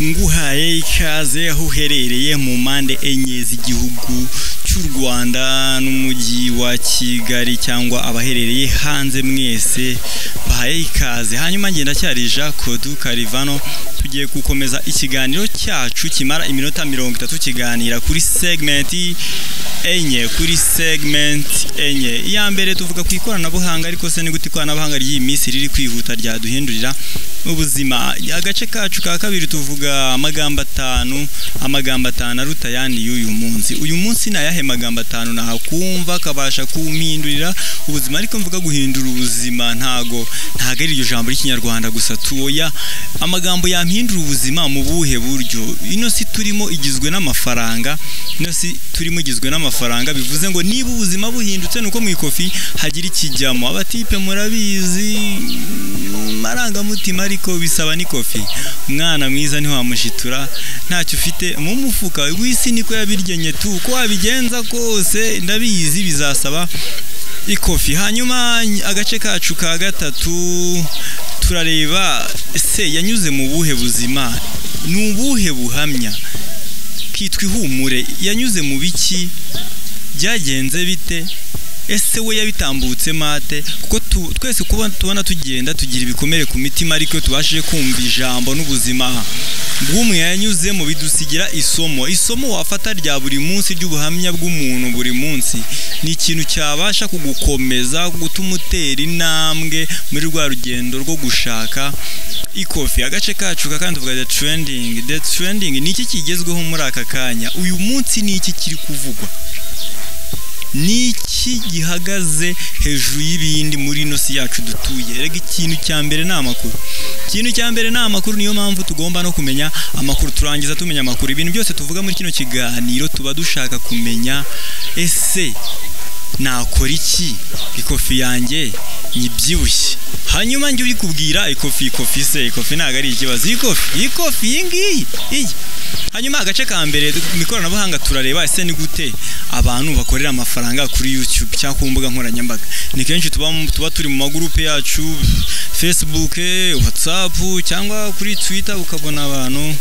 Nguhaye ikaze aho uherereye mu mpande enye z'igihugu cy'u Rwanda n'umujyi wa Kigali cyangwa abaherereye hanze mwese bahaye ikaze. Hanyuma ngenda cyari Jacques Kodu Karivano, tugiye gukomeza ikiganiro cyacu kimara iminota 30 kiganira kuri segment enye, kuri segment enye. Iya mbere tuvuga ku ikoranabuhanga, ariko se ni gute ikoranabuhanga ry'iyi minsi riri kwihuta ryaduhindurira ubuzima. Agace kacu ka kabiri tuvuga amagambo atanu, amagambo atanu aruta ayandi y'uyu munsi. Uyu munsi ni ayahe magambo atanu nakumva akabasha kumpindurira ubuzima? Ariko mvuga guhindura ubuzima ntago ari iryo jambo ry'ikinyarwanda gusa tuoya. Amagambo yampindura ubuzima mu buhe buryo? Ino si turimo igizwe n'amafaranga, ino si turimo igizwe n'amafaranga, bivuze ngo niba ubuzima buhindutse nuko mu ikofi hagira ikijyamo. Abatipe murabizi marangamutima, ariko bisaba n'ikofi. Umwana mwiza ntiwamushitura ntacyo ufite mu mufuka. W'isi niko yabiryenye tu, uko wabigenza kose ndabizi bizasaba ikofi. Hanyuma agace kacu ka gatatu turareba se yanyuze mu buhe buzima, ni ubuhe buhamya kitwa ihumure, yanyuze mu biki, byagenze bite, ese we yabitambutse mate? Kuko twese kuba tubona tugenda tugira ibikomere ku mitima, ariko tubashije kumva ijambo n'ubuzima bw'umwe yanyuzemo bidusigira isomo. Isomo wafata rya buri munsi ry'ubuhamya bw'umuntu buri munsi ni ikintu cyabasha kugukomeza, gutuma utera intambwe muri rwa rugendo rwo gushaka ikofi. Agace kacu kakandi tuvuga the trending. The trending ni iki kigezweho muri aka kanya, uyu munsi ni iki kiri kuvugwa, ni iki gihagaze hejuru y'ibindi muri ino si yacu dutuye. Rega ikintu cya mbere ni amakuru, ikintu cya mbere ni amakuru. Niyo mpamvu tugomba no kumenya amakuru, turangiza tumenya amakuru. Ibintu byose tuvuga muri kino kiganiro tuba dushaka kumenya ese nakora iki ikofi yanjye nyibyibushye. Hanyuma njye uri kubwira ikofi, ikofi se ikofi ntago ari ikibazo, ikofi ikofi iyi ngiyi iyi. Hanyuma agace ka mbere mu ikoranabuhanga turareba ese ni gute abantu bakorera amafaranga kuri YouTube cyangwa ku mbuga nkoranyambaga. Ni kenshi tuba turi mu magurupe yacu Facebook, WhatsApp cyangwa kuri Twitter, ukabona abantu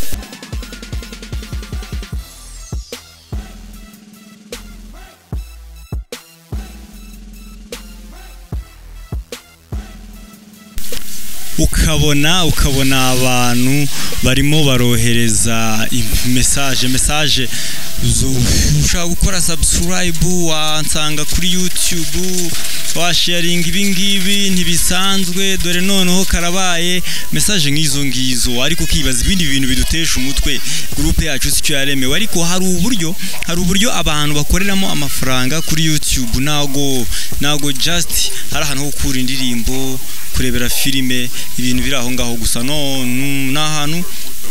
ukabona abantu barimo barohereza message ushaka gukora subscribe wansanga kuri YouTube, washaringa ibi ngibi ntibisanzwe, dore noneho karabaye, message nk'izo ngizo. Ariko kibaza ibindi bintu bidutesha umutwe, groupe yacu sicyo yaremewe. Ariko hari uburyo abantu bakoreramo amafaranga kuri YouTube. Nago just hari ahantu ho gukura indirimbo, kurebera filime, ibintu biri aho ngaho gusa. No n'ahantu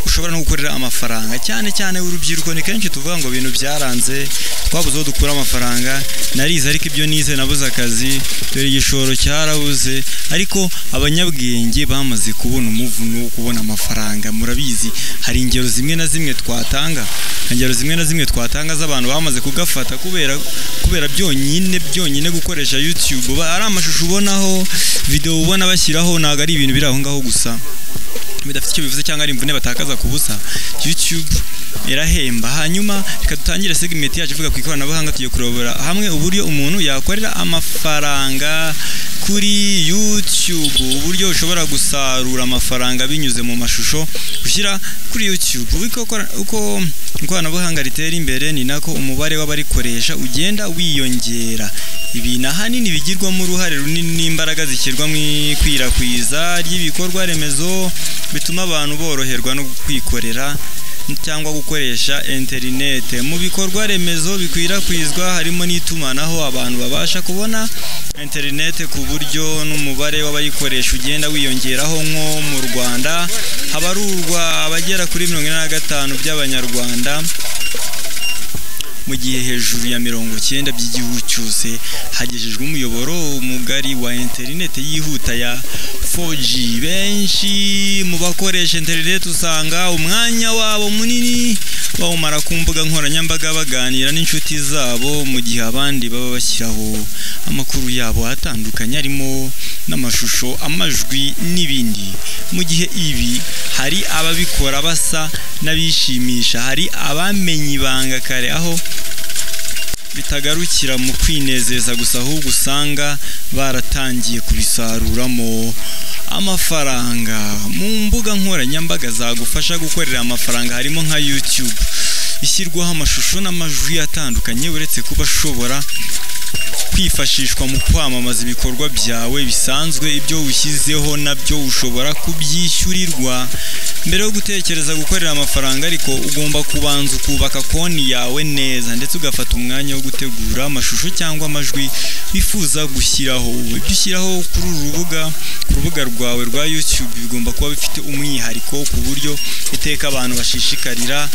ushobora no gukorera amafaranga, cyane cyane urubyiruko. Ni kenshi tuvuga ngo ibintu byaranze, twabuze aho dukura amafaranga, narize ariko ibyo nize nabuze akazi, dore igishoro cyarabuze. Ariko abanyabwenge bamaze kubona umuvuno wo kubona amafaranga. Murabizi hari ingero zimwe na zimwe twatanga, ingero zimwe na zimwe twatanga z'abantu bamaze kugafata kubera byonyine gukoresha YouTube. Ari amashusho ubonaho, video ubona bashyiraho, ntago ari ibintu biri aho ngaho gusa bidafite icyo bivuze cyangwa ari imvune batakaza kubusa. YouTube irahemba. Hanyuma reka dutangire segment yacu ivuga ku ikoranabuhanga. Tugiye kurobora hamwe uburyo umuntu yakorera amafaranga kuri YouTube, uburyo ushobora gusarura amafaranga binyuze mu mashusho ushyira kuri YouTube. Uko ikoranabuhanga ritera imbere ni nako umubare w'abarikoresha ugenda wiyongera. Ibi ahanini bigirwamo uruhare runini n'imbaraga zishyirwa mu ikwirakwiza ry'ibikorwa remezo bituma abantu boroherwa no kwikorera cyangwa gukoresha interinete. Mu bikorwa remezo bikwirakwizwa harimo n'itumanaho, abantu babasha kubona interinete ku buryo n'umubare w'abayikoresha ugenda wiyongeraho. Nko mu Rwanda habarurwa abagera kuri 45 by'abanyarwanda, mu gihe hejuru ya 90 by'igihugu cyose hagejejwe umuyoboro mugari wa interinete yihuta ya 4G. Benshi mu bakoresha interinete usanga umwanya wabo munini bawumara ku mbuga nkoranyambaga baganira n'inshuti zabo, mu gihe abandi baba bashyiraho amakuru yabo atandukanye arimo n'amashusho, amajwi n'ibindi. Mu gihe ibi hari ababikora basa n'abishimisha, hari abamenye ibanga kare, aho bitagarukira mu kwinezeza gusa, ahubwo usanga baratangiye kubisaruramo amafaranga. Mu mbuga nkoranyambaga zagufasha gukorera amafaranga harimo nka YouTube ishyirwaho amashusho n'amajwi atandukanye. Uretse kuba ashobora kwifashishwa mu kwamamaza ibikorwa byawe bisanzwe, ibyo ushyizeho nabyo ushobora kubyishyurirwa. Mbere yo gutekereza gukorera amafaranga ariko, ugomba kubanza ukubaka konti yawe neza, ndetse ugafata umwanya wo gutegura amashusho cyangwa amajwi wifuza gushyiraho. Ibyo ushyiraho kuri uru rubuga, ku rubuga rwawe rwa YouTube, bigomba kuba bifite umwihariko ku buryo iteka abantu bashishikarira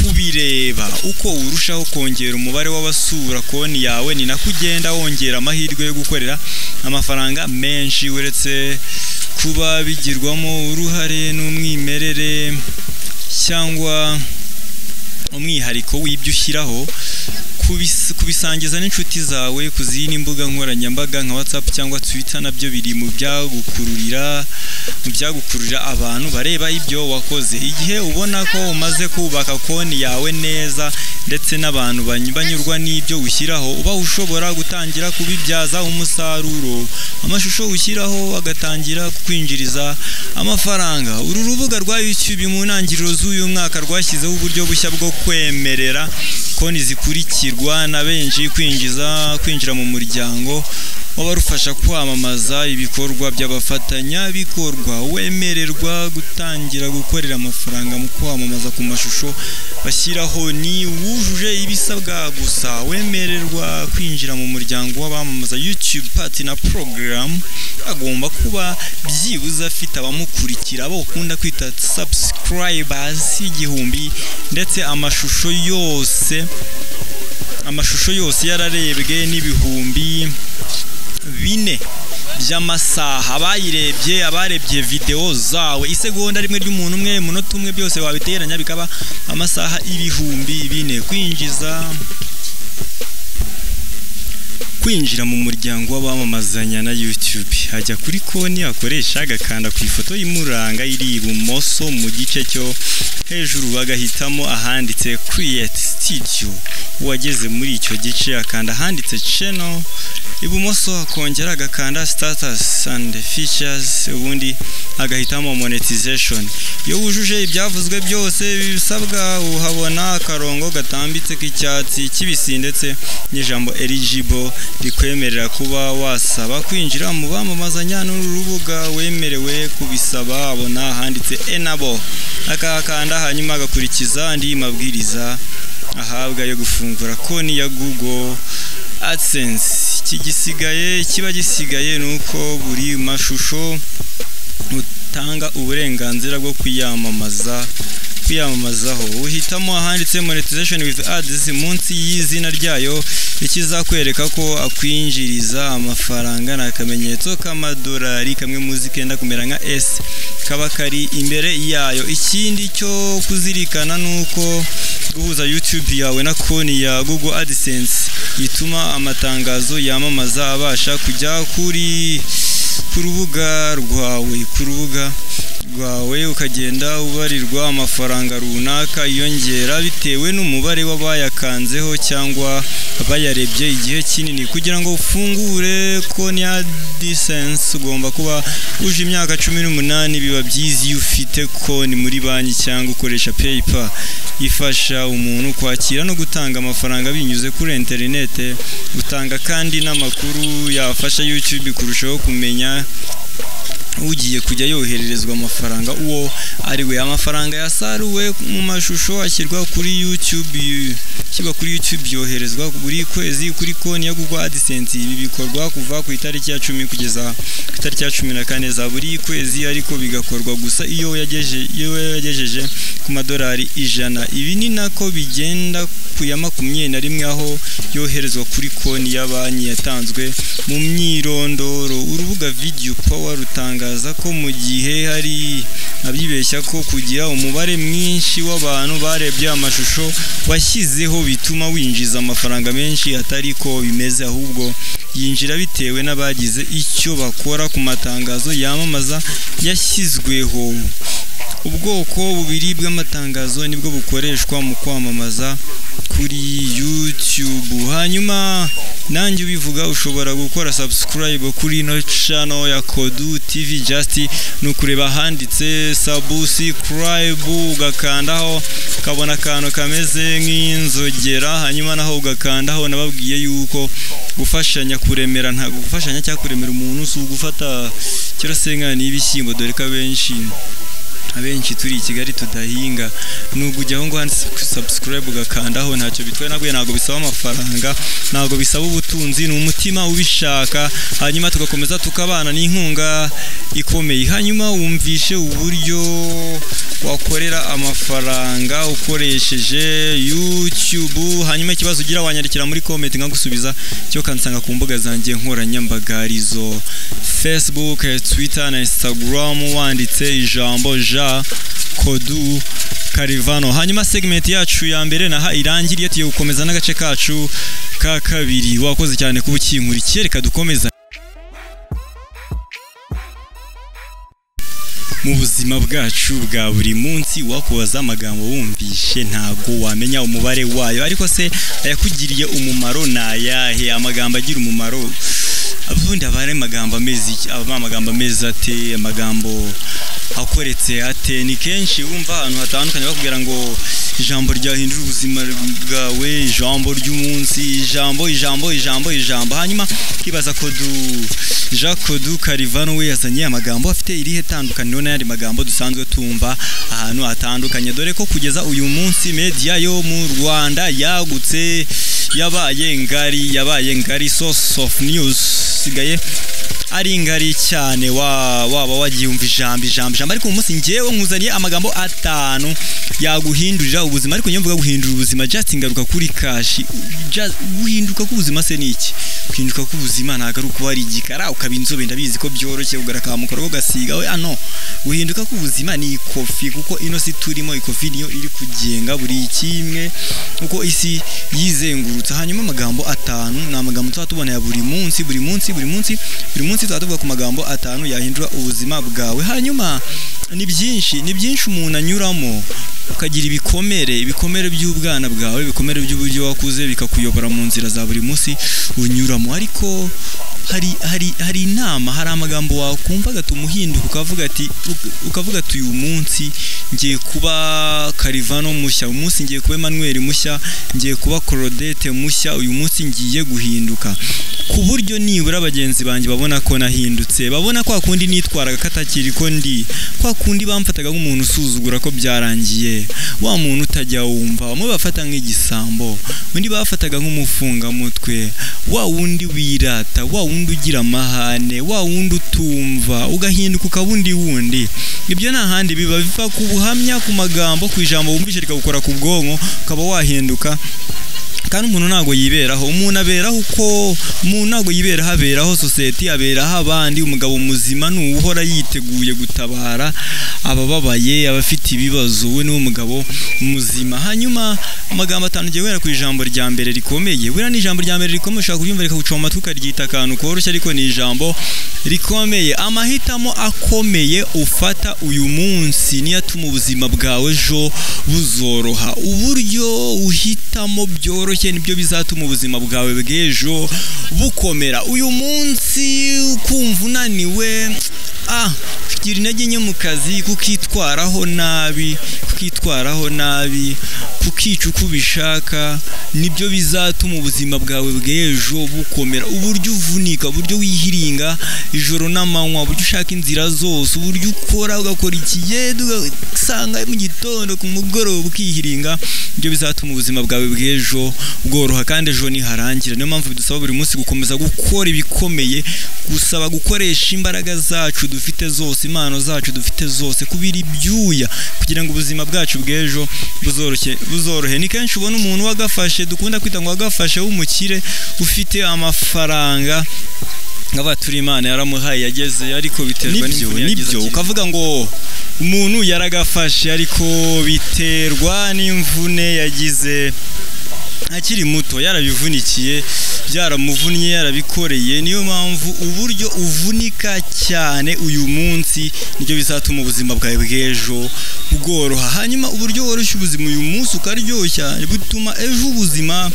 kubireba. Uko urushaho kongera umubare w'abasura konti yawe, ni nako ugenda wongera amahirwe yo gukorera amafaranga menshi. Uretse kuba bigirwamo uruhare n'umwimerere cyangwa umwihariko w'ibyo ushyiraho, kubisangiza n'inshuti zawe ku zindi mbuga nkoranyambaga nka WhatsApp cyangwa Twitter nabyo biri mu byagukururira abantu bareba ibyo wakoze. Igihe ubona ko umaze kubaka konti yawe neza ndetse n'abantu banyurwa n'ibyo ushyiraho, uba ushobora gutangira kubibyaza umusaruro, amashusho ushyiraho agatangira kukwinjiriza amafaranga. Uru rubuga rwa YouTube mu ntangiriro z'uyu mwaka rwashyizeho uburyo bushya bwo kwemerera konti zikurikirwa na benshi kwinjira mu muryango w'abarufasha kwamamaza ibikorwa by'abafatanyabikorwa. Wemererwa gutangira gukorera amafaranga mu kwamamaza ku mashusho bashyiraho ni wujuje ibisabwa gusa. Wemererwa kwinjira mu muryango w'abamamaza, YouTube Partner Program, agomba kuba byibuze afite abamukurikira, abo ukunda kwita subscribers, 1000, ndetse amashusho yose yararebwe n'4,000 by'amasaha. Abayirebye, abarebye videwo zawe, isegonda rimwe ry'umuntu umwe, umunota umwe, byose wabiteranya bikaba amasaha 4,000. Kwinjira mu muryango w'abamamazanya na YouTube, ajya kuri konti akoresha, agakanda ku ifoto imuranga iri ibumoso mu gice cyo hejuru, agahitamo ahanditse Creator Studio. Uwageze muri icyo gice akanda ahanditse Channel ibumoso, akongera agakanda Status and Features, ubundi agahitamo Monetization. Iyo wujuje ibyavuzwe byose bisabwa, uhabona akarongo gatambitse k'icyatsi kibisi ndetse n'ijambo Eligible rikwemerera kuba wasaba kwinjira mu bamamazanya n'uru rubuga. Wemerewe kubisaba abona ahanditse Enable, akahakanda, hanyuma agakurikiza andi mabwiriza ahabwa yo gufungura konti ya Google AdSense. Iki gisigaye kiba gisigaye ni uko buri mashusho utanga uburenganzira bwo kwiyamamazaho. Uhitamo ahanditse Monetization with Ads munsi y'izina ryayo. Ikizakwereka ko akwinjiriza amafaranga ni akamenyetso k'amadolari kamwe muzi kenda kumera nka S kaba kari imbere yayo. Ikindi cyo kuzirikana ni uko guhuza YouTube yawe na konti ya Google AdSense bituma amatangazo yamamaza abasha kujya kuri ku rubuga rwawe, ukagenda ubarirwa amafaranga runaka yiyongera bitewe n'umubare w'abayakanzeho cyangwa bayarebye igihe kinini. Kugira ngo ufungure konti ya AdSense ugomba kuba uje imyaka 18. Biba byiza iyo ufite konti muri banki cyangwa ukoresha PayPal ifasha umuntu kwakira no gutanga amafaranga binyuze kuri interinete. Utanga kandi n'amakuru yafasha YouTube kurushaho kumenya ugiye kujya yohererezwa amafaranga uwo ari we. Amafaranga yasaruwe mu mashusho ashyirwa kuri YouTube yoherezwa buri kwezi kuri konti ya Google AdSense. Ibi bikorwa kuva ku itariki ya 10 kugeza ku itariki ya 14 za buri kwezi, ariko bigakorwa gusa iyo yagejeje ku madolari 100. Ibi ni nako bigenda. ku ya 21, aho yoherezwa kuri konti ya banki yatanzwe mu myirondoro. Urubuga Video Power rutangaza ko mu gihe hari abibeshya ko kugira umubare mwinshi w'abantu barebye amashusho washyizeho bituma winjiza amafaranga menshi, atari ko bimeze, ahubwo yinjira bitewe n'abagize icyo bakora ku matangazo yamamaza yashyizweho. Ubwoko bubiri bw'amatangazo nibwo bukoreshwa mu kwamamaza kuri YouTube. Hanyuma nanjye ubivuga, ushobora gukora subscribe kuri ino channel ya Kodu TV, just ni ukureba ahanditse subscribe ugakandaho, ukabona akantu kameze nk'inzogera, hanyuma naho ugakandaho. Nababwiye yuko gufashanya kuremera, ntabwo gufashanya cyangwa kuremera umuntu si ugufata kiro n'ibishyimbo, dore ko abenshi turi i Kigali tudahinga. Nubwo ujya aho ngo handitse subscribe ugakandaho, ntacyo bitwaye, ntabwo bisaba amafaranga, ntabwo bisaba ubutunzi, ni umutima ubishaka, hanyuma tugakomeza tukabana n'inkunga ikomeye. Hanyuma wumvishe uburyo wakorera amafaranga ukoresheje YouTube. Hanyuma ikibazo ugira wanyandikira muri comment nkagusubiza, cyo kansanga ku mbuga zanjye nkoranyambaga arizo Facebook, Twitter na Instagram, wanditse ijambo Ja Kodu Karivano. Hanyuma segment yacu ya mbere naha irangiriye, tugiye gukomeza n'agace kacu ka kabiri. Wakoze cyane kuba ukinkurikiye, reka dukomeza. Mu buzima bwacu bwa buri munsi wakubaza amagambo wumvishe ntago wamenya umubare wayo, ariko se ayakugiriye umumaro ni ayahe? Amagambo agira umumaro ubundi aba ari amagambo ameze iki? Aba amagambo ameze ate? Amagambo akoretse ate? Ni kenshi wumva ahantu hatandukanye bakubwira ngo ijambo ryahindura ubuzima bwawe, ijambo ry'umunsi, ijambo ijambo ijambo ijambo. Hanyuma kibaza Kodu Jean Kodu Karivano we yazanye amagambo afite irihe tandukaniro n'ayandi magambo dusanzwe tumva ahantu hatandukanye, dore ko kugeza uyu munsi media yo mu Rwanda yagutse, yabaye ngari, yabaye ngari, source of news sigaye ari ngari cyane. Waba wagiye umva ijambo ijambo ijambo, ariko umunsi ngewe nkuzaniye amagambo 5 yaguhindurira ubuzima. Ariko njye mvuga guhindura ubuzima just ngaruka kuri cash. Guhinduka k'ubuzima se ni iki? Guhinduka k'ubuzima ntabwo ari ukuba ari igikara ukaba inzobe, ndabizi ko byoroshye ugaraka mukoro gasiga we ano. Guhinduka k'ubuzima ni ikofi, kuko ino si turimo ikofi niyo iri kugenga buri kimwe uko isi yizengurutsa. Hanyuma amagambo 5 ni amagambo tuba tubona ya buri munsi buri munsi buri munsi buri munsi, tuba tuvuga ku magambo 5 yahindura ubuzima bwawe. Hanyuma ni byinshi umuntu anyuramo, ukagira ibikomere, ibikomere by'ubwana bwawe, ibikomere by'uburyo wakuze, bikakuyobora mu nzira za buri munsi unyuramo. Ariko hari inama, hari amagambo wakumva gatuma uhinduka, ukavuga ati uyu munsi ngiye kuba Karivano mushya, uyu munsi ngiye kuba Emmanuel mushya, ngiye kuba Claudette mushya, uyu munsi ngiye guhinduka ku buryo nibura bagenzi banjye babona ko nahindutse, babona kwa kundi nitwaraga katakiri ko ndi, kwa kundi bamfataga nk'umuntu usuzugura ko byarangiye, wa muntu utajya wumva, bamwe bafata nk'igisambo, undi bafataga nk'umufungamutwe, wa wundi wirata, wa wundi ugira amahane, wa wundi utumva, ugahinduka ukabundi wundi. Ibyo nta handi biba, biva ku buhamya, ku magambo, ku ijambo wumvise rikagukora ku bwonko, ukaba wahinduka. Kandi umuntu ntago yiberaho, umuntu aberaho uko umuntu ntago yiberaho, aberaho society, aberaho abandi. Umugabo muzima ni uhora yiteguye gutabara abababaye, abafite ibibazo, we ni umugabo muzima. Hanyuma amagambo 5 ngiye guhera ku ijambo rya mbere rikomeye. Buriya ni ijambo rya mbere rikomeye, ushobora kuryumva rikaguca mu matwi ukaryita akantu koroshye, ariko ni ijambo rikomeye. Amahitamo akomeye ufata uyu munsi niyo atuma ubuzima bwawe ejo buzoroha. Uburyo uhitamo byoroshye nibyo bizatuma ubuzima bwawe bw'ejo bukomera. Uyu munsi kumva unaniwe, kugira intege nke mu kazi, kukitwaraho nabi, kukica uko ubishaka, nibyo bizatuma ubuzima bwawe bw'ejo bukomera. Uburyo uvunika, uburyo wihiringa ijoro n'amanywa, uburyo ushaka inzira zose, uburyo ukora ugakora ikiyede ugasanga mu gitondo ku mugoroba ukihiringa, nibyo bizatuma ubuzima bwawe bw'ejo bworoha. Kandi ejo niharangira. Niyo mpamvu bidusaba buri munsi gukomeza gukora ibikomeye, gusaba gukoresha imbaraga zacu dufite zose, impano zacu dufite zose, kubira ibyuya kugira ngo ubuzima bwacu bw'ejo buzorohe. Ni kenshi ubona umuntu wagafashe, dukunda kwita ngo wagafashe, w'umukire ufite amafaranga, turi Imana yaramuhaye yageze, ariko biterwa n'imvune yagize. Ukavuga ngo umuntu yaragafashe, ariko biterwa n'imvune yagize akiri muto, yarabivunikiye, byaramuvunnye, yarabikoreye. Niyo mpamvu uburyo uvunika cyane uyu munsi nibyo bizatuma ubuzima bwawe bw'ejo bworoha. Hanyuma uburyo woroshya ubuzima uyu munsi ukaryoshya bituma ejo ubuzima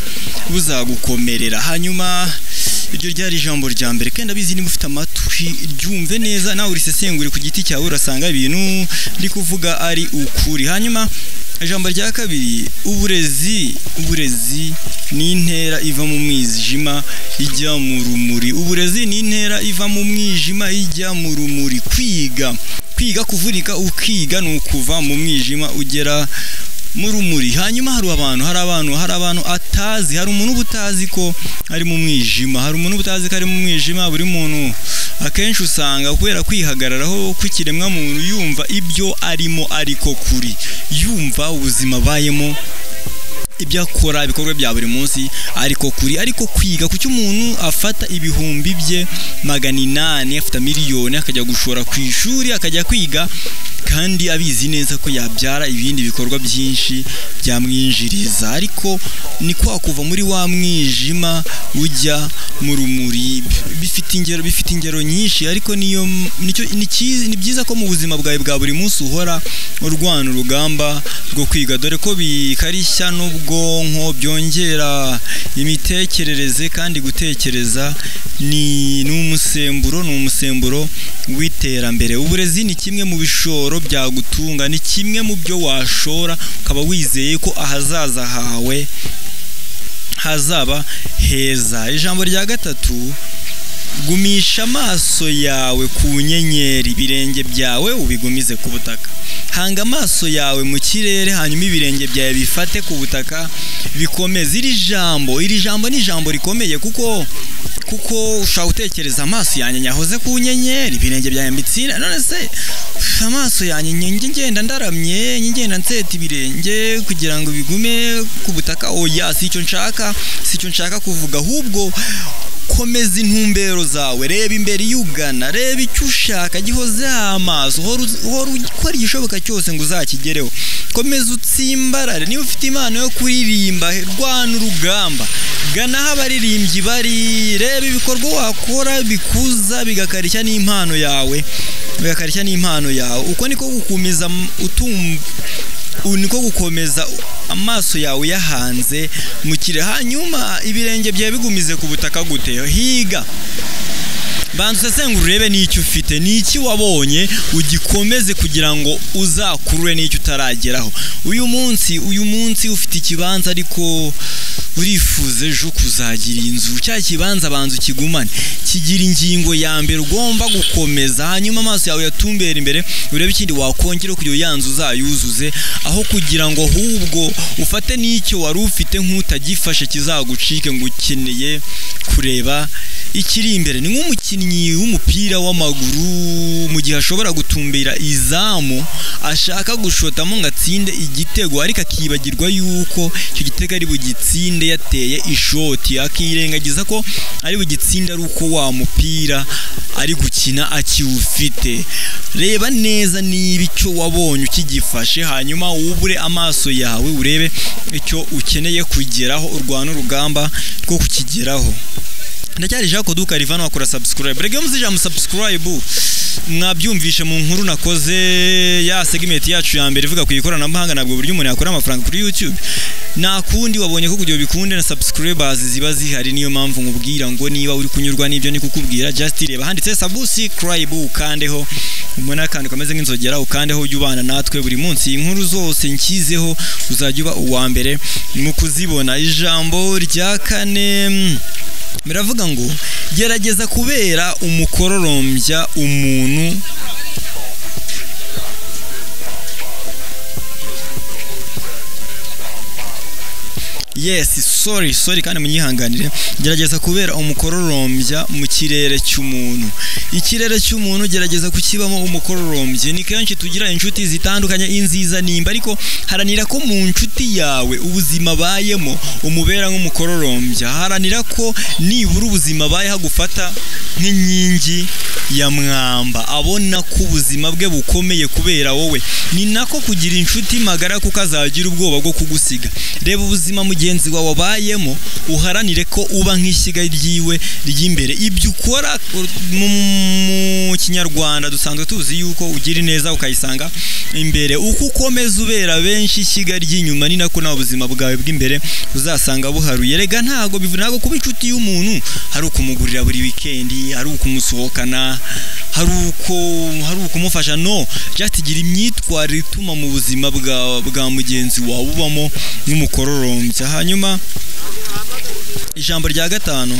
buzagukomerera. Hanyuma iryo ryari ijambo rya mbere, kandi abizi niba ufite amatwi ryumve neza, nawe urisesengure ku giti cyawe, urasanga ibintu ndi kuvuga ari ukuri. Hanyuma ijambo rya kabiri, uburezi. Uburezi ni intera iva mu mwijima ijya mu rumuri. Uburezi ni intera iva mu mwijima ijya mu rumuri. Kwiga kuvunika ukiga ni ukuva mu mwijima ugera mu rumuri. Hanyuma hari abantu atazi, hari umuntu utazi ko ari mu mwijima, hari umuntu utazi ko ari mu mwijima. Buri muntu akenshi usanga kubera kwihagararaho kw'ikiremwa muntu yumva ibyo arimo ariko kuri, yumva ubuzima bayemo, ibyo akora, ibikorwa bya buri munsi ariko kuri. Ariko kwiga, kuki umuntu afata ibihumbi bye 800, afata miliyoni akajya gushora ku ishuri, akajya kwiga kandi abizi neza ko yabyara ibindi bikorwa byinshi byamwinjiriza? Ariko ni kwa kuva muri wa mwijima ujya mu rumuri. Bifite ingero nyinshi, ariko niyo ni byiza ko mu buzima bwawe bwa buri munsi uhora urwana urugamba rwo kwiga, dore ko bikarishya n'ubwonko, byongera imitekerereze, kandi gutekereza ni umusemburo w'iterambere. Uburezi ni kimwe mu bishoro byagutunga, ni kimwe mu byo washora ukaba wizeye ko ahazaza hawe hazaba heza. Ijambo rya gatatu, gumisha amaso yawe ku nyenyeri, ibirenge byawe ubigumize ku butaka. Hanga amaso yawe mu kirere, hanyuma ibirenge byawe bifate ku butaka bikomeze. Iri jambo ni ijambo rikomeye, kuko ushobora gutekereza amaso yanjye nyahoze ku nyenyeri, ibirenge byawe mbitsina, none se amaso yanjye ngenda ndaramye, ngenda nseta ibirenge kugira ngo bigume ku butaka? Oya, si icyo nshaka kuvuga. Ahubwo komeza intumbero zawe, reba imbere yugana, reba icyo ushaka, gihoze amaso, uhora ukora igishoboka cyose ngo uzakigereho. Komeza utsimbarare. Niba ufite impano yo kuririmba, rwana urugamba, gana aho abaririmbyi bari, reba ibikorwa wakora bikuza bigakarishya n'impano yawe, Uko niko gukomeza niko gukomeza amaso yawe yahanze mu kirere. Hanyuma ibirenge byawe bigumize ku butaka gute? Higa, banza usesengure urebe n'icyo ufite, n'iki wabonye, ugikomeze kugira ngo uzakurure n'icyo utarageraho. Uyu munsi ufite ikibanza, ariko urifuza ejo kuzagira inzu. Cya kibanza banza ukigumane, kigira ingingo ya mbere ugomba gukomeza. Hanyuma amaso yawe yatumbera imbere, urebe ikindi wakongera kugira ya nzu uzayuzuze, aho kugira ngo ahubwo ufate n'icyo wari ufite nk'utagifashe kizagucike ngo ukeneye kureba ikiri imbere. Ni nk'umukinnyi w'umupira w'amaguru, mu gihe ashobora gutumbira izamu ashaka gushotamo ngo atsinde igitego, ariko akibagirwa yuko icyo gitego ari bugitsinde yateye ishoti, akirengagiza ko ari bugitsinde ari uko wa mupira ari gukina akiwufite. Reba neza niba icyo wabonye ukigifashe, hanyuma wubure amaso yawe urebe icyo ukeneye kugeraho, urwana urugamba rwo kukigeraho. Ndacyari Jacques Duka Rivano, wakora subscribe. Rege muzija mu subscribe, mwabyumvishe mu nkuru nakoze ya segment yacu ya mbere ivuga ku ikoranabuhanga, nabwo buryo umuntu yakora amafaranga kuri YouTube. Nta kundi wabonye ko kugira bikunde na subscribers ziba zihari, niyo mpamvu nkubwira ngo niba uri kunyurwa n'ibyo ni kukubwira, just reba handitse subscribe ukandeho, ubona akantu kameze nk'inzogera ukandeho, ujye ubana natwe buri munsi. Inkuru zose nkizeho uzajya uba uwa mbere mu kuzibona. Ijambo rya kane biravuga ngo gerageza kubera umukororombya umuntu Yes, sorry kandi munyihanganire. Gerageza kubera umukororombya mu kirere cy'umuntu. Ikirere cy'umuntu gerageza kukibamo umukororombye. Ni kenshi tugira inshuti zitandukanye, inziza nimba, ariko Haranira ko mu nshuti yawe ubuzima abayemo umubera nk'umukororombya. Haranira ko nibura ubuzima abayeho agufata nk'inkingi ya mwamba, abona ko ubuzima bwe bukomeye kubera wowe. Ni nako kugira inshuti magara, kuko azagira ubwoba bwo kugusiga. Reba ubuzima mugenzi wawe abayemo, uharanire ko uba nk'ishyiga ryiwe ry'imbere. Ibyo ukora mu Kinyarwanda dusanzwe tuzi yuko ugira ineza ukayisanga imbere. Uko ukomeza ubera benshi ishyiga ry'inyuma, ni nako nawe ubuzima bwawe bw'imbere uzasanga buharuye. Rega ntago bivuga kuba inshuti y'umuntu hari ukumugurira buri wikendi, hari ukumusohokana, hari ukumufasha. No, just gira imyitwarire ituma mu buzima bwa mugenzi wawe ubamo nk'umukororombya. Hanyuma ijambo rya gatanu,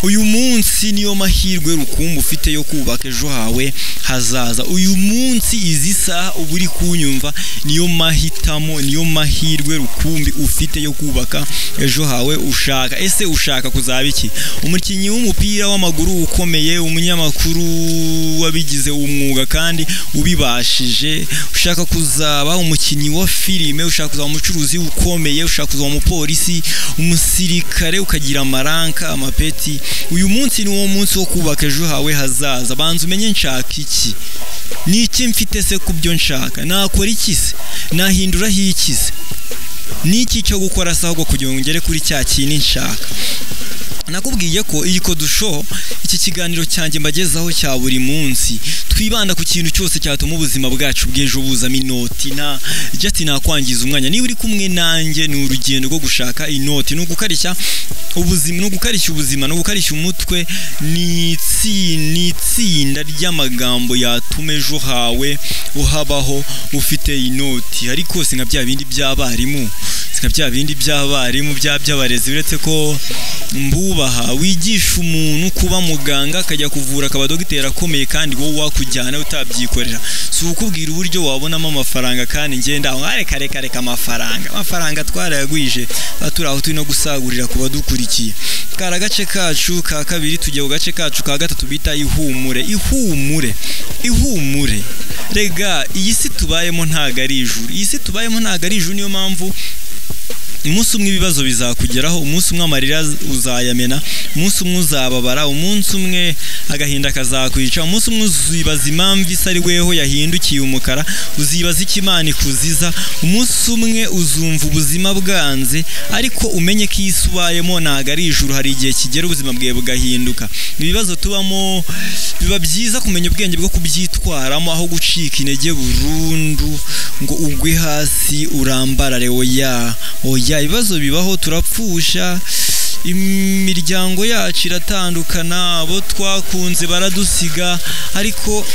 uyu munsi niyo mahirwe rukumbi ufite yo kubaka ejo hawe hazaza. Uyu munsi, izi saha uba uri kunyumva, niyo mahitamo, niyo mahirwe rukumbi ufite yo kubaka ejo hawe ushaka. Ese ushaka kuzaba iki? Umukinnyi w'umupira w'amaguru ukomeye, umunyamakuru wabigize umwuga kandi ubibashije, ushaka kuzaba umukinnyi wa filime, ushaka kuzaba umucuruzi ukomeye, ushaka kuzaba umupolisi, umusirikare, ukagira amaranka, amapeti. Uyu munsi ni wo munsi wo kubaka ejo hawe hazaza. Banza umenye nshaka iki, ni iki mfite se ku byo nshaka, nakora iki se, nahinduraho iki se, ni iki cyo gukora se ahubwo kugira ngo ngere kuri cya kintu nshaka. Nakubwiye ko iyi Kodusho, iki kiganiro cyanjye mbagezaho cya buri munsi, twibanda ku kintu cyose cyatuma ubuzima bwacu bw'ejo buzamo inoti. Na just nakwangiza umwanya. Niba uri kumwe nanjye, ni urugendo rwo gushaka inoti, ni ugukarishya ubuzima, ni ugukarishya ubuzima, ni ugukarishya umutwe, ni itsinda ry'amagambo yatuma ejo hawe uhabaho ufite inoti. Ariko si nka bya bindi by'abarimu, si nka bya bindi by'abarimu by'abarezi, uretse ko mbubaha. Wigisha umuntu kuba muganga akajya kuvura akaba dogiteri akomeye, kandi wowe wakujyana utabyikorera. Si ukubwira uburyo wabonamo amafaranga, kandi ngenda aho reka reka reka, amafaranga twarayagwije, turi aho turi no gusagurira ku badukurikiye. Kari agace kacu ka kabiri, tugiye ku gace kacu ka gatatu bita ihumure. Ihumure, ihumure. Rega iyi si tubayemo ntago ari ijuru, iyi si tubayemo ntago ari ijuru. Niyo mpamvu umunsi umwe ibibazo bizakugeraho, umunsi umwe amarira uzayamena, umunsi umwe uzababara, umunsi umwe agahinda kazakwica, umunsi umwe uzibaza impamvu isi ari weho yahindukiye umukara, uzibaza icyo Imana ikuziza, umunsi umwe uzumva ubuzima bwanze. Ariko umenye ko isi ubayemo ntago ari ijuru. Hari igihe kigera ubuzima bwawe bugahinduka. Ibibazo tubamo biba byiza kumenya ubwenge bwo kubyitwaramo, aho gucika intege burundu ngo ugwe hasi urambarare. Oya oya, ibibazo bibaho, turapfusha, imiryango yacu iratandukana, abo twakunze baradusiga, ariko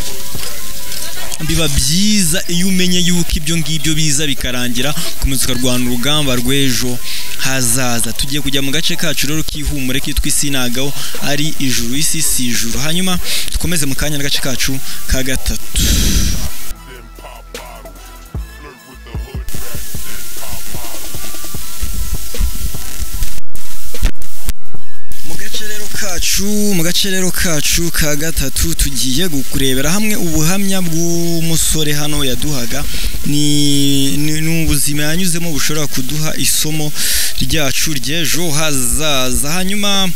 biba byiza iyo umenye yuko ibyo ngibyo biza bikarangira, ukomeza ukarwana urugamba rw'ejo hazaza. Tugiye kujya mu gace kacu rero k'ihumure kitwa isi nagaho ari ijuru, isi si ijuru. Hanyuma dukomeze mu kanya n'agace kacu ka gatatu. Mu gace rero kacu ka gatatu tugiye kurebera hamwe ubuhamya bw'umusore hano yaduhaga. Ni ubuzima yanyuzemo bushobora kuduha isomo ryacu ry'ejo hazaza. Hanyuma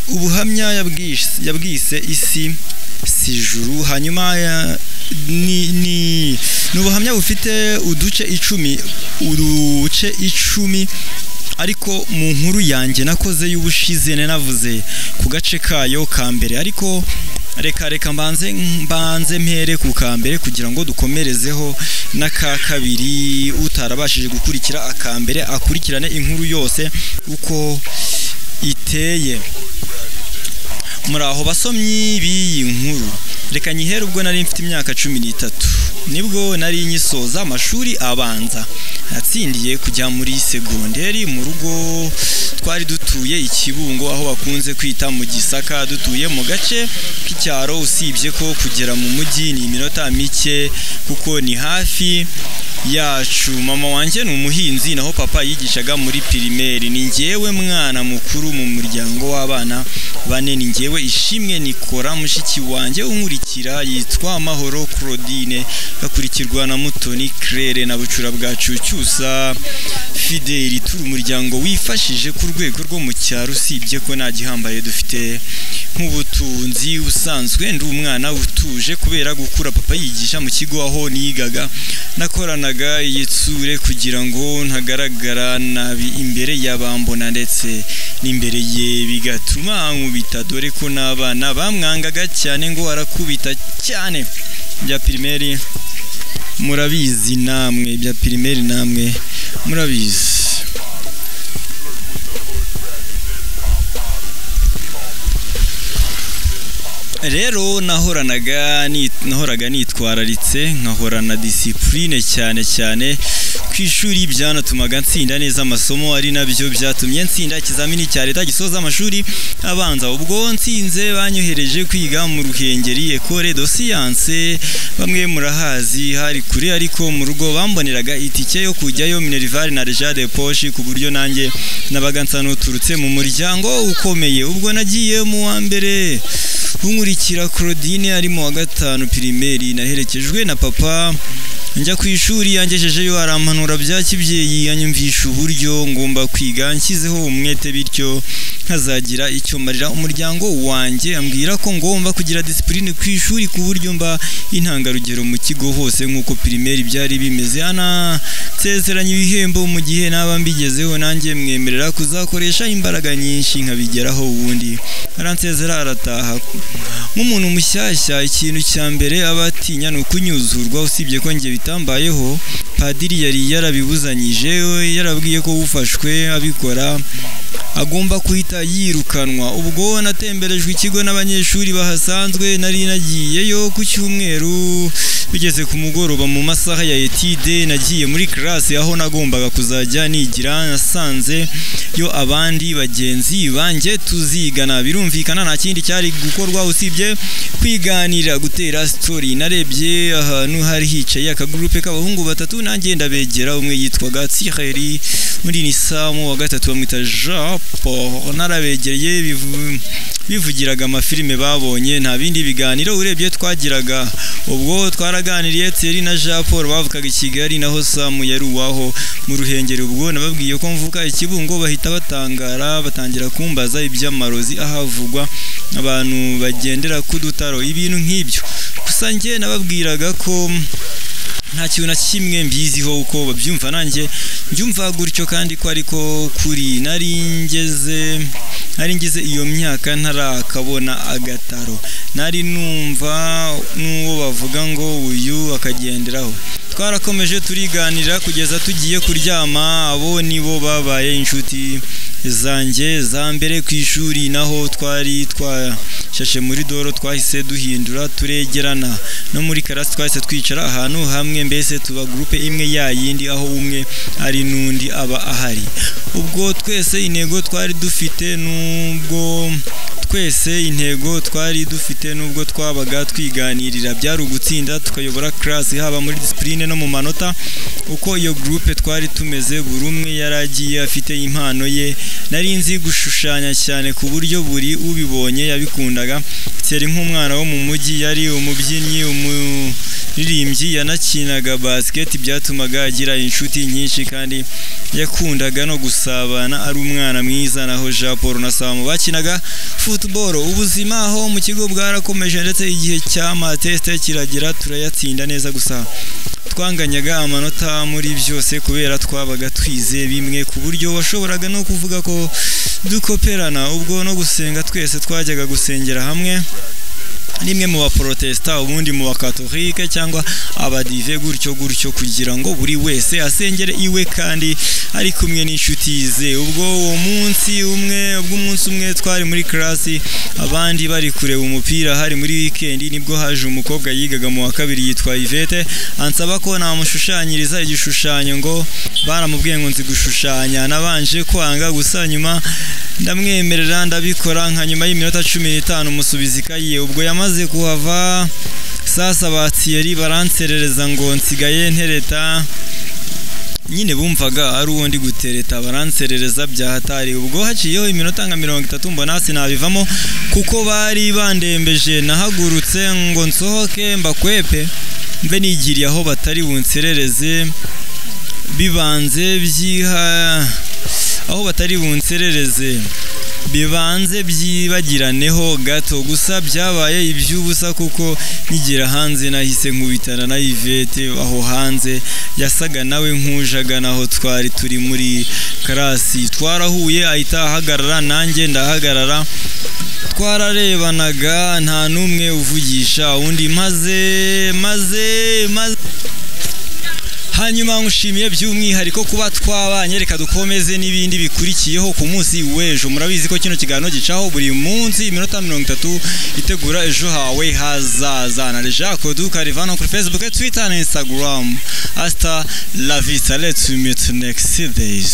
ubuhamya yabwise isi si ijuru. Hanyuma ni ubuhamya bufite uduce icumi, ariko mu nkuru yanjye nakoze y'ubushize navuze ku gace kayo ka mbere, ariko reka mbanze mpere ku ka mbere kugira ngo dukomerezeho n'aka kabiri. Utarabashije gukurikira aka mbere akurikirane inkuru yose uko iteye. Muri aho basomyi b'iyi nkuru, reka nyihere ubwo nari mfite imyaka 13, nibwo nari nyisoza amashuri abanza, natsindiye kujya muri segonderi. Mu rugo twari dutuye i Kibungo, aho bakunze kwita mu Gisaka, dutuye mu gace k'icyaro, usibye ko kugera mu mujyi ni iminota mike kuko ni hafi yacu. Mama wanjye ni umuhinzi, naho papa yigishaga muri pirimeri. Ni njyewe mwana mukuru mu muryango w'abana bane. Ni njyewe Ishimwe Nikora, mushiki wanjye unkurikira yitwa Amahoro Claudine, gakurikirwa na Mutoni Claire na bucura bwacu Cyusa Fideli. Turi umuryango wifashije ku rwego rwo mu cyaro, usibye ko nta gihambaye dufite nk'ubutunzi. Usanzwe ndi umwana utuje kubera gukura papa yigisha mu kigo aho nigaga. Nakoranaga igitsure kugira ngo ntagaragara nabi imbere y'abambona ndetse n'imbere ye, bigatuma ankubita, dore ko n'abana bamwangaga cyane ngo arakubita cyane. Bya pirimeri murabizi namwe, bya pirimeri namwe murabizi. Rero nahoraga nitwararitse, nkahorana disipurine cyane cyane ku ishuri. Byanatumaga nsinda neza amasomo, ari nabyo byatumye nsinda ikizamini cya leta gisoza amashuri abanza. Ubwo nsinze banyohereje kwiga mu Ruhengeri, Ecole de Science, bamwe murahazi, hari kure ariko mu rugo bamboneraga itike yo kujyayo, minerval na argent de poche, ku buryo nanjye nabaga nsa n'uturutse mu muryango ukomeye. Ubwo nagiye mu wa mbere, unkurikira Claudine ari mu wa gatanu pirimeri. Naherekejwe na papa njya ku ishuri, yangejejeyo arampanura bya kibyeyi, anyumvisha uburyo ngomba kwiga nshyizeho umwete, bityo nkazagira icyo marira umuryango wanjye. Ambwira ko ngomba kugira disipurine ku ishuri ku buryo mba intangarugero mu kigo hose nk'uko pirimeri byari bimeze. Anansezeranya ibihembo mu gihe naba mbigezeho, nanjye mwemerera kuzakoresha imbaraga nyinshi nkabigeraho. Ubundi aransezera arataha. Nk'umuntu mushyashya, ikintu cya mbere aba atinya ni ukunyuzurwa, usibye ko njye bitambayeho. Padiri yari yarabibuzanyije, yarabwiye ko ufashwe abikora agomba guhita yirukanwa. Ubwo natemberejwe ikigo n'abanyeshuri bahasanzwe, nari nagiyeyo ku cyumweru. Bigeze ku mugoroba mu masaha ya etide, nagiye muri classe aho nagombaga kuzajya nigira. Nasanze yo abandi bagenzi banjye tuzigana, birumvikana nta kindi cyari gukorwa usibye kwiganira, gutera story. Narebye ahantu hari hicaye akagurupe k'abahungu batatu, nanjye ndabegera. Umwe yitwaga Thierry, undi ni Samu, wa gatatu bamwita Jean Paul. Narabegereye, bivugiraga amafilime babonye, nta bindi biganiro urebye twagiraga. Ubwo twaraganiriye, Thierry na Jean Paul bavukaga i Kigali, naho Samu yari uwaho mu Ruhengeri. Ubwo nababwiye ko mvuka i Kibungo, bahita batangara, batangira kumbaza iby'amarozi ahavugwa abantu bagendera ku dutaro, ibintu nk'ibyo. Gusa njye nababwiraga ko nta kintu na kimwe mbiziho, uko babyumva nanjye mbyumva gutyo, kandi ko ariko kuri. Nari ngeze iyo myaka ntarakabona agataro, nari numva n'uwo bavuga ngo uyu akagenderaho. Twarakomeje turiganira kugeza tugiye kuryama. Abo nibo babaye inshuti zanjye za mbere ku ishuri. Naho twari twashashe muri doro, twahise duhindura turegerana, no muri karasi twahise twicara ahantu hamwe, mbese tuba gurupe imwe ya yindi aho umwe ari n'undi aba ahari. Ubwo twese intego twari dufite nubwo twabaga twiganirira byari ugutsinda tukayobora class, haba muri discipline no mu manota. Uko iyo groupe twari tumeze, buri umwe yaragiye afite impano ye. Nari nzi gushushanya cyane ku buryo buri ubibonye yabikundaga. Thierry nk'umwana wo mu mujyi yari umubyinnyi, umuririmbyi, yanakinaga basket, byatumaga agira inshuti nyinshi kandi yakundaga no gusabana, ari umwana mwiza. Naho Jean Paul na Samu bakinaga football. Ubuzima aho mu kigo bwarakomeje, ndetse igihe cy'amateste kiragera turayatsinda neza. Gusa twanganyaga amanota muri byose kubera twabaga twize bimwe, ku buryo washoboraga no kuvuga ko dukoperana. Ubwo no gusenga twese twajyaga gusengera hamwe, rimwe mu baprotesta, ubundi mu bakatolike cyangwa abadive, gutyo gutyo, kugira ngo buri wese asengere iwe kandi ari kumwe n'inshuti ze. Ubwo uwo munsi umwe, ubwo umunsi umwe twari muri class abandi bari kureba umupira, hari muri weekend, nibwo haje umukobwa yigaga mu wa kabiri yitwa Yvette, ansaba ko namushushanyiriza igishushanyo, ngo baramubwiye ngo nzi gushushanya. Nabanje kwanga, gusa nyuma Ndamwemerera ndabikora, nka nyuma y'iminota 15 musubiza ikayi. Ubwo yamaze kuhava, sasa ba Thierry baranserereza ngo nsigaye ntereta, nyine bumvaga ari uwo ndi gutereta, baranserereza bya hatari. Ubwo haciyeho iminota nka 30 mbona sinabivamo kuko bari bandembeje. Nahagurutse ngo nsohoke mbakwepe mbe nigiriye aho batari bunserereze, bibanze byiha aho batari bunserereze bibanze byibagiraneho gato. Gusa byabaye iby'ubusa kuko nkigera hanze nahise nkubitana na Yvette aho hanze, yasaga nawe nkujaga naho twari turi muri karasi. Twarahuye ahita ahagarara nanjye ndahagarara, twararebanaga nta n'umwe uvugisha undi, maze maze maze. Hanyuma nkushimiye by'umwihariko kuba twabanye, reka dukomeze n'ibindi bikurikiyeho ku munsi w'ejo. Murabizi ko kino kiganiro gicaho buri munsi iminota 30 itegura ejo hawe hazaza. Na Jacques Dukarivano kuri Facebook, Twitter na Instagram. Hasta la vista, let's meet next days.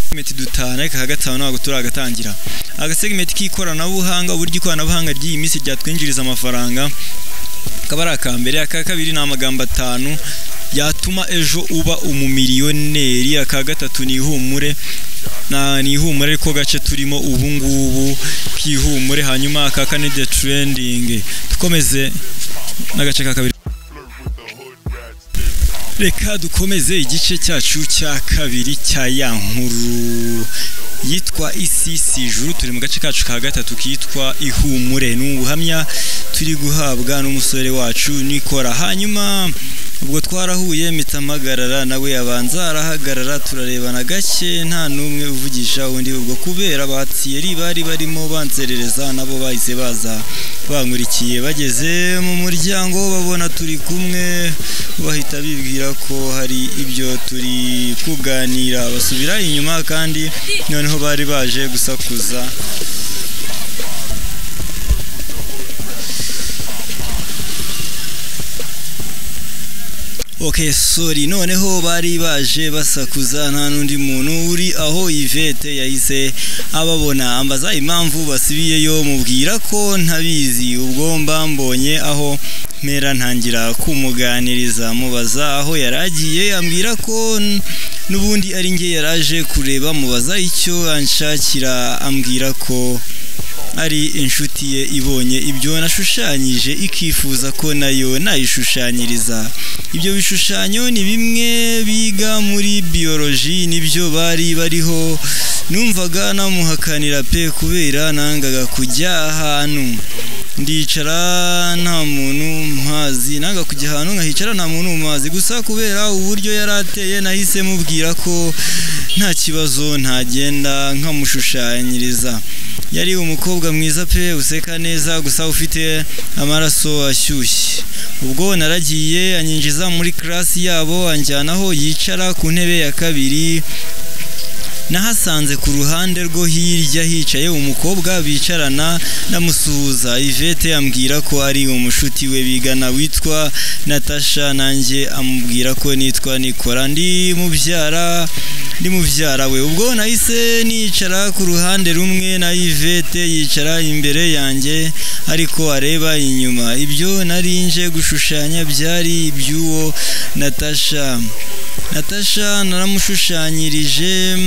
Segment dutanu ariko aka gatanu ntabwo turagatangira. Agasegment k'ikoranabuhanga, uburyo ikoranabuhanga ry'iyi minsi ryatwinjiriza amafaranga, akaba ari aka mbere. Aka kabiri ni amagambo 5 yatuma ejo uba umumiliyoneri. Aka gatatu ni ihumure, ni ihumure ariko gace turimo ubu ngubu k'ihumure. Hanyuma aka kane the trending. Dukomeze n'agace ka kabiri. Reka dukomeze igice cyacu cya kabiri cya ya nkuru yitwa Isi si Ijuru. Turi mu gace kacu ka gatatu kitwa Ihumure. Ni ubuhamya turi guhabwa n'umusore wacu Nikora. Hanyuma ubwo twarahuye mpita nawe abanza arahagarara, turarebana gake nta n'umwe uvugisha undi. Ubwo kubera ba Thierry bari barimo banserereza nabo bahise baza bankurikiye. Bageze mu muryango babona turi kumwe, bahita bibwira ko hari ibyo turi kuganira, basubira inyuma kandi noneho bari baje gusakuza. Okay, sorry, noneho bari baje basakuza nta n'undi muntu uri aho. Yvette yahise ababona ambaza impamvu basubiyeyo, mubwira ko ntabizi. Ubwo mba mbonye aho mpera ntangira kumuganiriza, mubaza aho yaragiye, ambwira ko n'ubundi ari njye yaraje kureba, mubaza icyo anshakira, ambwira ko ari inshuti ye ibonye ibyo nashushanyije ikifuza ko nayo nayishushanyiriza. Ibyo bishushanyo ni bimwe biga muri biology, nibyo bari bariho. Numvaga namuhakanira pe kubera nangaga kujya ahantu ndicara nta muntu mpazi, nanga kujya ahantu nkahicara nta muntu mpazi. Gusa kubera uburyo yarateye nahise mubwira ko nta kibazo ntagenda nkamushushanyiriza. Yari umukobwa mwiza pe, useka neza gusa ufite amaraso ashyushye. Ubwo naragiye anyinjiza muri class yabo, anjyanaho yicara ku ntebe ya kabiri. Nahasanze ku ruhande rwo hirya hicaye umukobwa bicarana, ndamusuhuza. Yvette ambwira ko ari umushuti we bigana witwa Natasha, nanjye amubwira ko nitwa Nikora, ndi mubyara we. Ubwo nahise nicara ku ruhande rumwe na Yvette yicara imbere yanjye ariko areba inyuma. Ibyo narinje gushushanya byari iby'uwo Natasha. Natasha naramushushanyirije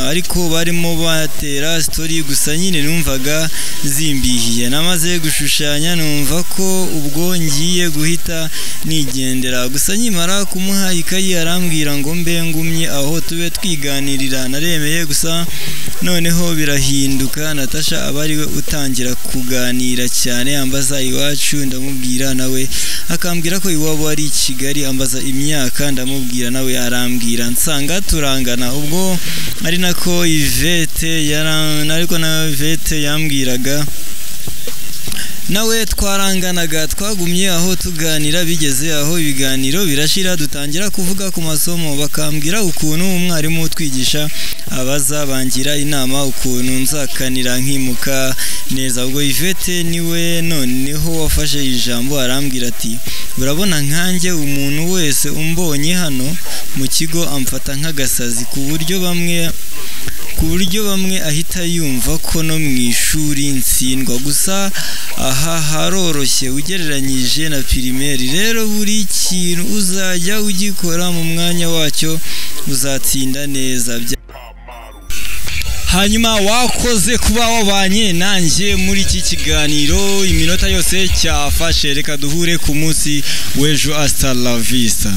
ariko barimo batera story gusa nyine numvaga zimbihiye. Namaze gushushanya numva ko ubwo ngiye guhita nigendera. Gusa nkimara kumuha ikayi arambwira ngo mbe ngumye aho tube twiganirira. Naremeye gusa noneho birahinduka, Natasha aba ariwe utangira kuganira cyane, ambaza iwacu ndamubwira, nawe akambwira ko iwabo ari i Kigali, ambaza imyaka ndamubwira, nawe arambwira, nsanga turangana. Ubwo ari nako Yvette ariko na Yvette yambwiraga Nawe twaranganaga. Twagumye aho tuganira, bigeze aho ibiganiro birashira, dutangira kuvuga ku masomo, bakambwira ukuntu umwarimu utwigisha abaza, bangira inama ukuntu nzakanira nkimuka neza. Ubwo Yvette niwe noneho wafashe ijambo, arambwira ati: "Urabona nkanjye, umuntu wese umbonye hano mu kigo amfata nk'agasazi, ku buryo bamwe ahita yumva ko no mu ishuri ntsindwa. Gusa aha haroroshye ugereranyije na primaire. Rero buri kintu uzajya ugikora mu mwanya wacyo, uzatsinda neza." Hanyuma wakoze kuba wabanye nanjye muri iki kiganiro iminota yose cyafashe. Reka duhure ku munsi w'ejo. Hasta la vista.